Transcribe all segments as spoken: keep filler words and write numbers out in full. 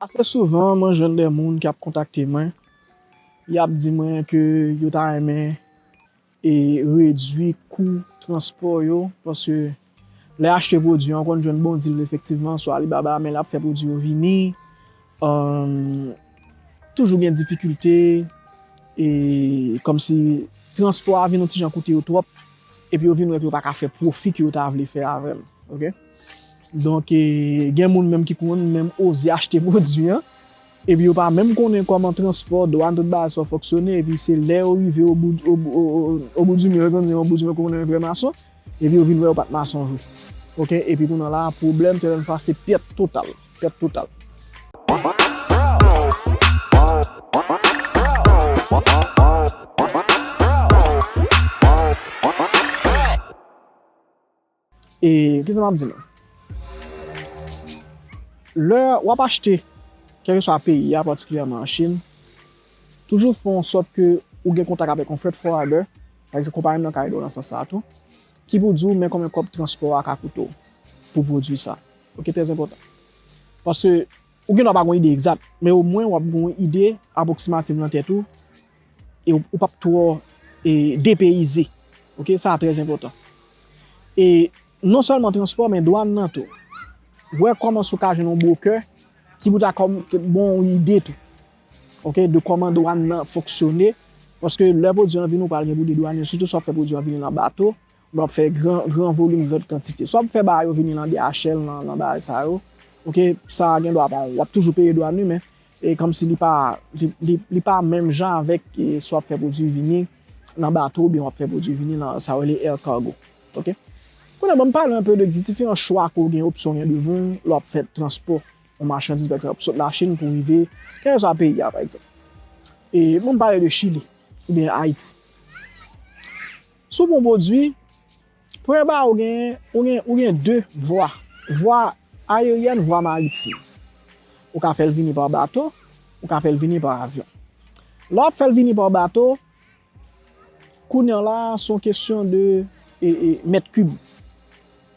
Ase souvan, mwen jwenn de moun k ap kontakte mwen, y ap di mwen ke yo ta renmen e redui kou transpò yo, paske lè y achte pwodui an, w konn jwenn bon deal efektivman sou Alibaba, men l ap fè pwodui yo vini, um, toujou gen difikilte, e kòmsi transpò a vin yon ti jan koute yo twòp, epi yo vin wè ke yo pa ka fè pwofi ke yo ta vle fè avè l. Ok? Donk, e, gen moun menm ki konn menm oze achte pwodui an, epi yo pa menm konnen kòman transpò, dwàn, tout bagay sa yo fonksyone, epi se lè yo rive o bout, o, o, o, o bout di mwen, yo konn di o bout di mwen konnen yon vrè mason, epi yo vin wè yo pa t mason vre. Ok? Epi kounye a la, pwoblèm, sètèn fwa, se pèt total. Pèt total. E kisa m ap di nou? Lè w ap achte, kèlkeswa peyi a, patikilyèman an Chin, toujou fè yon sòt ke ou gen kontak avèk yon freight forwarder, pa egzanp, konpayi m nan ka ede w nan sans sa a tou, ki pou di w men konbyen kòb transpò a ka koute w pou pwodui sa. Ok, trè enpòtan. Paske ou gen dwa pa gen yon ide egzat, men omwen w ap gen yon ide apwoksimativ nan tèt ou, e ou, ou p ap twò, e, depeyize. Ok, sa a trè enpòtan. E non sèlman transpò, men dwàn nan tou. Wè kòman si w ka jwenn yon brokè ki pou ta kòm, bon ide tou. Ok, de kòman dwàn nan fonksyone. Paske lè pwodui an vini, ou pral gen pou dedwanye, sitou si w ap fè pwodui an vini nan bato, ou ap fè gran, gran volim, gran kantite. Si w ap fè bagay yo vini nan D H L, nan, nan bagay sa yo, ok, sa a gen dwa pa, w ap toujou peye dwàn wi, men e kòmsi li pa, li, li, li pa menm jan avèk, e, si w ap fè pwodui vini nan bato oubyen w ap fè pwodui vini nan sa yo rele air cargo. Ok? Kounye a, ban m pale anpe de diferan chwa ke w gen, opsyon w gen devan w lè w ap fè transpò yon machandiz, pa egzanp, sot Lachin pou rive kèlkeswa peyi a, pa egzanp. E ban m pale de Chili oubyen Ayiti. Si w pran pwodui, premye bagay ou genyen, ou gen, ou gen de vwa. Vwa ayeryèn, vwa maritim. Ou ka fè l vini pa bato, ou ka fè l vini pa avyon. Lè w ap fè l vini pa bato, kounye a la, se yon kesyon de, e, e, mèt kib.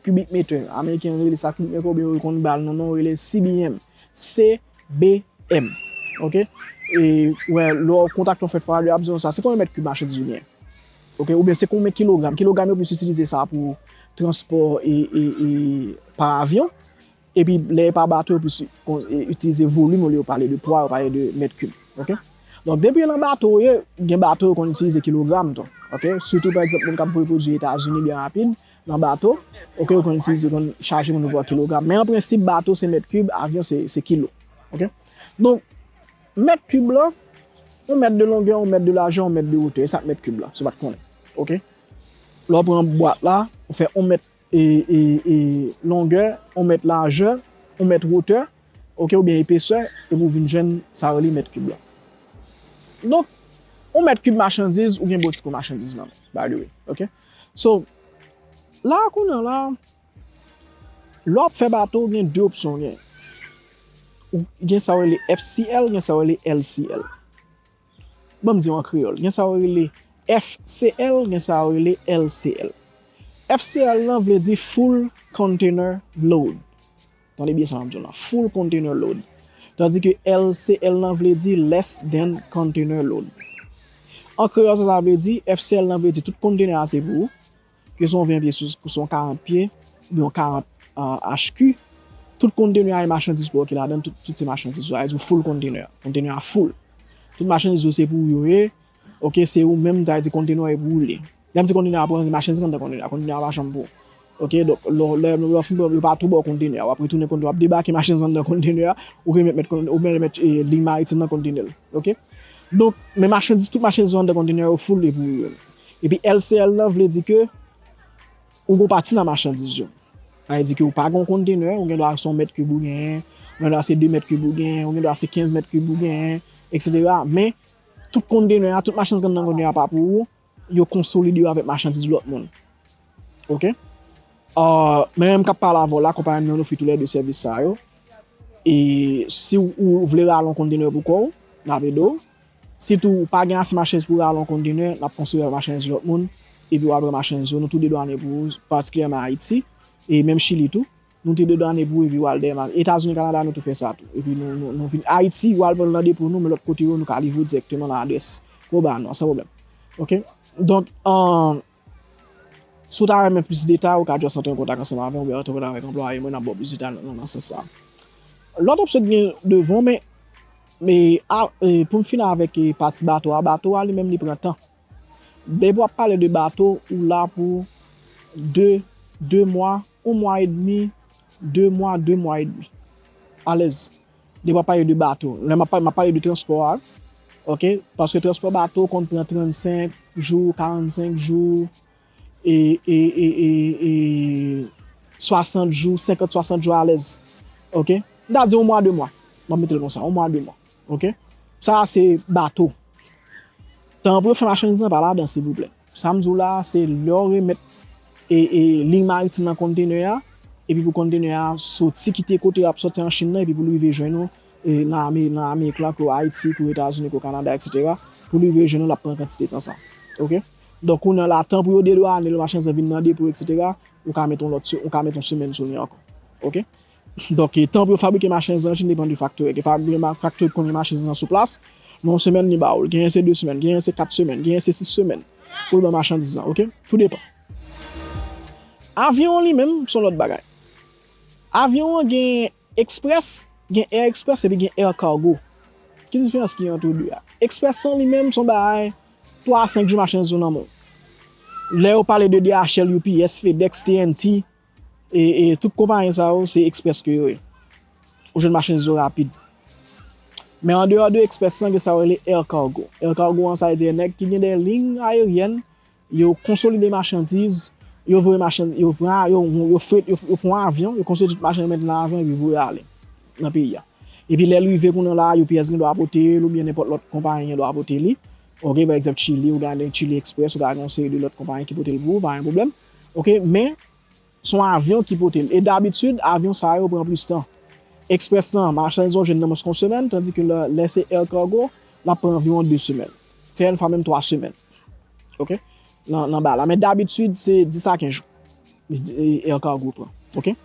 Cubic meter. Ameriken yo rele sa cubic meter, oubyen yo konn ba l non, non, yo rele C B M. C B M. Ok? E, wè, lè w kontakte yon freight forwarder, y ap di w sa, se konbyen mèt kib machandiz ou genyen? Ok? Oubyen se konbyen kilogram? Kilogram yo plis itilize sa pou transpò e, e, e pa avyon. Epi lè e pa bato, yo plis kon-, e, itilize volim olye yo pale de pwa, yo pale de mèt kib. Ok? Donk, depi nan bato w ye, gen bato yo konn itilize kilogram tou. Ok? Sitou, pa egzanp, moun k ap voye pwodui Etazini byen rapid, nan bato, ok, yo konn itilize, yo konn chaje moun yo pa kilogram. Men an prensip, bato se mèt kib, avyon se, se kilo. Ok? Donk, mèt kib la, yon mèt de longè, yon mèt de lajè, yon mèt de wotè. E sa k mèt kib la, si w pa t konnen. Ok? Lè w pran bwat la, ou fè yon mèt e, e, e, longè, yon mèt lajè, yon mèt wotè, ok, oubyen epesè, epi w vin jwenn sa yo rele mèt kib la. Donk, yon mèt kib machandiz, ou gen bon ti kou machandiz nan men, by the way, ok? So, la, kounye a la, lè w ap fè bato, gen de opsyon w gen. Ou gen sa yo rele F C L, gen sa yo rele L C L. Ban m di w an kreyòl. Gen sa yo rele F C L, gen sa yo rele L C L. F C L lan vle di full container load. Tande byen sa m ap di w lan, full container load. Tandi ke L C L lan vle di less than container load. An kreyòl, sa sa vle di, F C L lan vle di tout kontenè a se pou ou. Ke se yon ven pye, ke se yon karant pye, oubyen yon karant, ah, H Q, tout kontenè a e machandiz pou yo ki ladan, tout, tout se machandiz yo, sa vle di full kontenè, kontenè a full. Tout machandiz yo se pou ou yo ye, ok, se ou menm, sa vle di kontenè a e pou ou li. Lè m di kontenè a pou ou, machandiz ki anndan kontenè a, kontenè a pa janm pou ou. Ok, donk, lè, lè, lè w fin, yo pa tou ba w kontenè a, w ap retounen kontenè a, w ap debake machandiz anndan kontenè a, ou remèt mèt kontenè, ou remèt, eh, liy maritim nan kontenè l, ok? Donk, men machandiz, tout machandiz yo anndan kontenè yo full e pou ou yo. Epi L C L lan vle di ke ou gon pati nan machandiz yo. Sa vle di ke ou pa gon kontenè, ou gen dwa se yon mèt kib ou genyen, ou gen dwa se de mèt kib ou genyen, ou gen dwa se kenz mèt kib ou genyen, etsetera. Men, tout kontenè a, tout machandiz ki anndan kontenè a pa pou ou, yo konsolide yo avèk machandiz lòt moun. Ok? Ah, men menm k ap pale avè w la, konpayi m nan ofri toulède sèvis sa yo. E si w, ou vle rale yon kontenè pou kò w, n ap ede w. Sitou, ou pa gen ase machandiz pou rale yon kontenè, n ap konsolide avèk machandiz lòt moun, epi w ap rale machandiz yo, nou tou dedwannen pou ou, patikilyèman Ayiti, e menm Chili tou. nou te dedwane pou epi w al dèyè machin. Etazini, Kanada, nou tou fè sa tou. Epi nou, nou, nou vin Ayiti, w al pran l nan depo nou, men lòt kote yo, nou ka livre w dirèkteman nan adrès ke w ba nou an, san pwoblèm. Oke? Donk, an, si w ta renmen plis detay, ou ka just antre an kontak ansanm avè m, oubyen antre an kontak avèk anplwaye mwen, n ap ba w plis detay nan, nan, nan sans sa. Lòt opsyon ki gen devan w, men, men, a, e, pou m fini avèk, e, pati bato a, bato a li menm li pran tan. Depi w ap pale de bato, ou la pou de, de mwa, yon mwa edmi, de mwa, de mwa edmi. Alèz. Depi w ap pale de bato. Lè m ap, m ap pale de transpò a, oke? Paske transpò bato konn pran trannsenk jou, karannsenk jou, e, e, e, e, e swasant jou, senkant, swasant jou alèz. Oke? M ta di yon mwa, de mwa. M ap mete l konsa, yon mwa, de mwa. Oke? Sa a se bato. Tan pou yo fè machandiz lan pa ladan, silvouplè. Sa m di w la a, se lè w remèt, e, e, liy maritim nan kontenè a, epi pou kontenè a soti kite kote l ap soti an Chin nan, epi pou l rive jwenn ou, e, nan Ame-, nan Amerik la, ke w Ayiti, ke w Etazini, ke w Kanada, etsetera, pou l rive jwenn ou, l ap pran kantite tan sa. Oke? Donk, kounye a la, tan pou yo dedwane l, machandiz lan vin nan depo, etsetera, ou ka met yon lòt se-, ou ka met yon semèn sou li ankò. Oke? Donk, e, tan pou yo fabrike machandiz lan, li depann de faktè. Ke fabrike ma-, faktè konnen machandiz lan sou plas, nan yon semèn, li ba ou l. Genyen se de semèn, genyen se kat semèn, genyen se sis semèn pou l ban machandiz lan, oke? Tou depann. Avyon an li menm, se yon lòt bagay. Avyon an gen Express, gen Air Express epi gen Air Cargo. Ki diferans ki ant de a? Express lan li menm, se yon bagay twa a senk jou machandiz ou nan men w. Lè yo pale de D H L, U P S, FedEx, T N T, e, e tout konpayi sa yo, se Express ke yo ye. Ou jwenn machandiz yo rapid. Men andeyò de Express lan, gen sa yo rele Air Cargo. Air Cargo an, sa vle di nèg ki gen de liy ayeryèn, yo konsolide machandiz, yo voye machandiz, yo pran, yo, yo fret, yo, yo pran avyon, yo konsolide tout machandiz, yo mete nan avyon, epi voye ale nan peyi a. Epi lè l rive kounye a la, U P S gen dwa pote l, oubyen nenpòt lòt konpayi gen dwa pote li. Oke, pa egzanp, Chili, ou gen Chili Express, ou ka gen yon seri de lòt konpayi ki pote l pou ou, pa gen pwoblèm. Oke, men, se yon avyon ki pote l. E dabitid, avyon sa yo pran plis tan. Express lan, machandiz yo jwenn nan mwens ke yon semèn, tandike lè, lè se Air Cargo, l ap pran anviwon de semèn. Sèten fwa menm twa semèn. Oke? Nan, nan ba la. Men dabitid, se dis a kenz jou. E, e Air Cargo pran. Oke?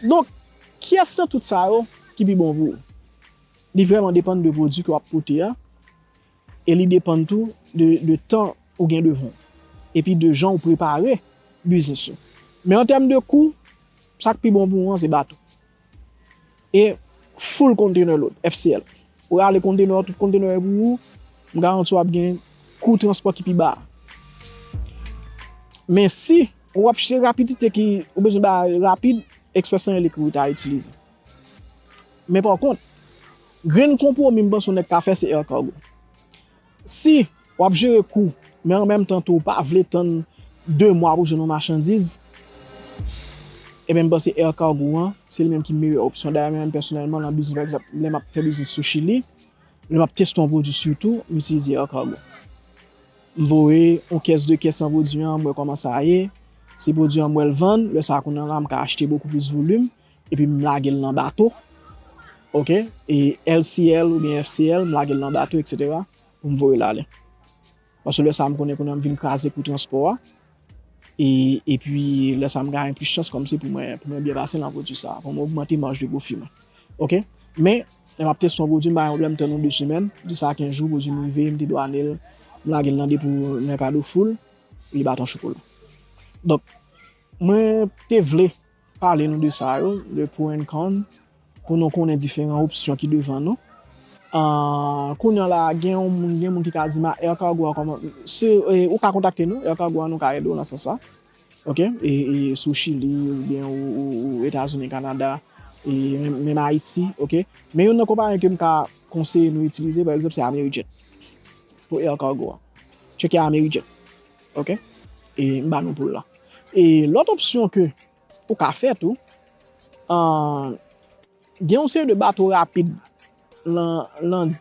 Donk, kiyès nan tout sa yo ki pi bon pou ou? Li vrèman depann de pwodui ke w ap pote a. E li depann tou de, de tan ou gen devan w. Epi de jan ou prepare biznis ou. Men an tèm de kou, sa k pi bon pou ou an, se bato. E full container load, F C L. Ou rale kontenè, tout kontenè yo pou ou, m garanti w ap gen kou transpò ki pi ba. Men si w ap chèche rapidite ki, ou bezwen bagay rapid, Express lan rele ki ou ta itilize. Men pa kont, grenn konpwomi m panse yon nèg ka fè se Air Cargo. Si w ap jere kou, men an menm tan tou ou pa vle tann de mwa pou jwenn yon machandiz, ebyen m panse Air Cargo an, se li menm ki meyè opsyon. Dayè mwen menm pèsonèlman nan biznis, pa egzanp, lè m ap fè biznis sou Chili, lè m ap teste yon pwodui sitou, m itilize Air Cargo. M voye yon kès de kès nan pwodui an, m wè kòman sa ye. Si pwodui an m wè l vann, lè sa a kounye a la m ka achte bokou plis volim, epi m lage l nan bato. Oke? E L C L oubyen F C L, m lage l nan bato, etsetera, pou m voye l ale. Paske lè sa a m konnen kounye a m vin kraze kou transpò a. E, epi lè sa a m genyen plis chans kòmsi pou mwen, pou mwen byen pase nan pwodui sa a, pou mwen ogmante maj de pwofi mwen. Oke? Men, lè m ap teste yon pwodui, m pa gen pwoblèm tann yon de semèn, dis a kenz jou, pwodui m rive, m dedwane l, m lage l nan depo Mercado Full, li bat yon chokola. Donk, mwen te vle pale nou de sa yo, de pro and con, pou nou konnen diferan opsyon ki devan nou. Ah, kounye a la, gen yon moun, gen moun ki ka di m a Air Cargo a kòman, se, e, ou ka kontakte nou, Air Cargo a nou ka ede w nan sans sa. Oke? E, e sou Chili, oubyen ou, ou, ou Etazini, Kanada, e menm, menm Ayiti, oke? Men youn nan konpayi ke m ka konseye nou itilize, pa egzanp, se Amerijet. Pou Air Cargo a. Tcheke Amerijet. Oke? E m ba nou pou l la. E lòt opsyon ke ou ka fè tou, ah, gen yon seri de bato rapid lan, lan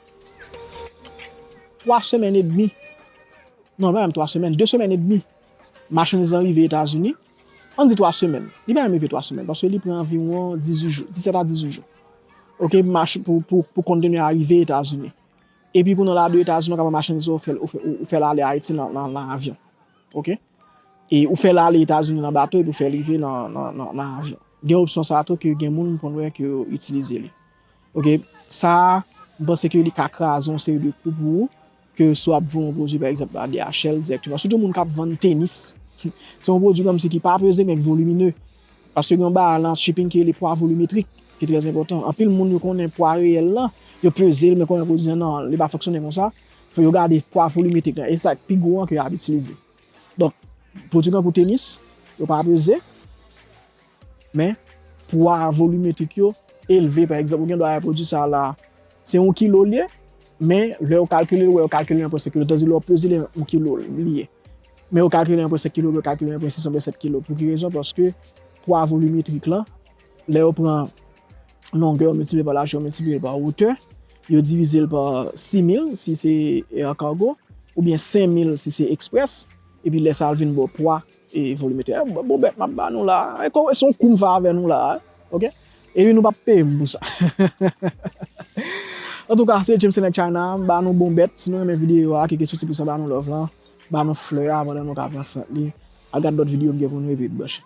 twa semèn edmi. Non, pa menm twa semèn, de semèn edmi. Machandiz lan rive Etazini. Ann di twa semèn. Li pa menm rive twa semèn, paske li pran anviwon dizuit jou, disèt a dizuit jou. Oke, pou mach-, pou, pou, pou kontenè a rive Etazini. Epi kounye a la de Etazini, ou ka pran machandiz ou fè l, ou fè, ou, ou fè l ale Ayiti nan, nan, nan avyon. Oke? E ou fè l ale Etazini nan bato, epi ou fè l rive nan, nan, nan, nan avyon. Gen opsyon sa a tou ke gen moun m konn wè ke yo itilize li. Ok, sa a, m panse ke li ka kraze yon seri de kou pou ou, ke si w ap vann yon pwodui, pa egzanp, a D H L dirèkteman. Sitou moun k ap vann tenis. Se yon pwodui kòmsi ki pa peze, men ki volimine. Paske gen yon bagay nan shipping ki rele pwa volimetrik, ki trè enpòtan. Anpil moun yo konnen pwa reyèl lan, yo peze l, men konnen pwodui an non, li pa fonksyone konsa. Fò yo gade pwa volimetrik lan. E sa k pi gwo an ke y ap itilize. Donk, pwodui an pou tenis, yo pa peze, men pwa volimetrik yo elve. Pa egzanp, ou gen dwa wè pwodui sa a la, se yon kilo li ye, men lè yo kalkile l, ou wè yo kalkile l nan pwen senk kilo, tandiske lè w peze l, yon kilo li ye. Men yo kalkile l nan pwen senk kilo, yo kalkile l nan pwen sis, pwen sèt kilo. Pou ki rezon? Paske pwa volimetrik lan, lè yo pran longè, yo miltipliye pa lajè, yo miltipliye pa wotè, yo divize l pa sis mil si se air cargo, oubyen senk mil si se express, epi lè sa a l vin ba w pwa e volimetrik. E, bon, bon bèt m ap ba nou la. E kò, se yon kou m fè avè nou la, ok? Epi nou p ap peye m pou sa. Antouka, se James Select China, m ba nou bon bèt. Si nou renmen videyo a, klike sou ti pous an, ba nou love lan, ba nou flè a pandan nou ka pran sant li. Al gad lòt videyo m gen pou nou epi branche.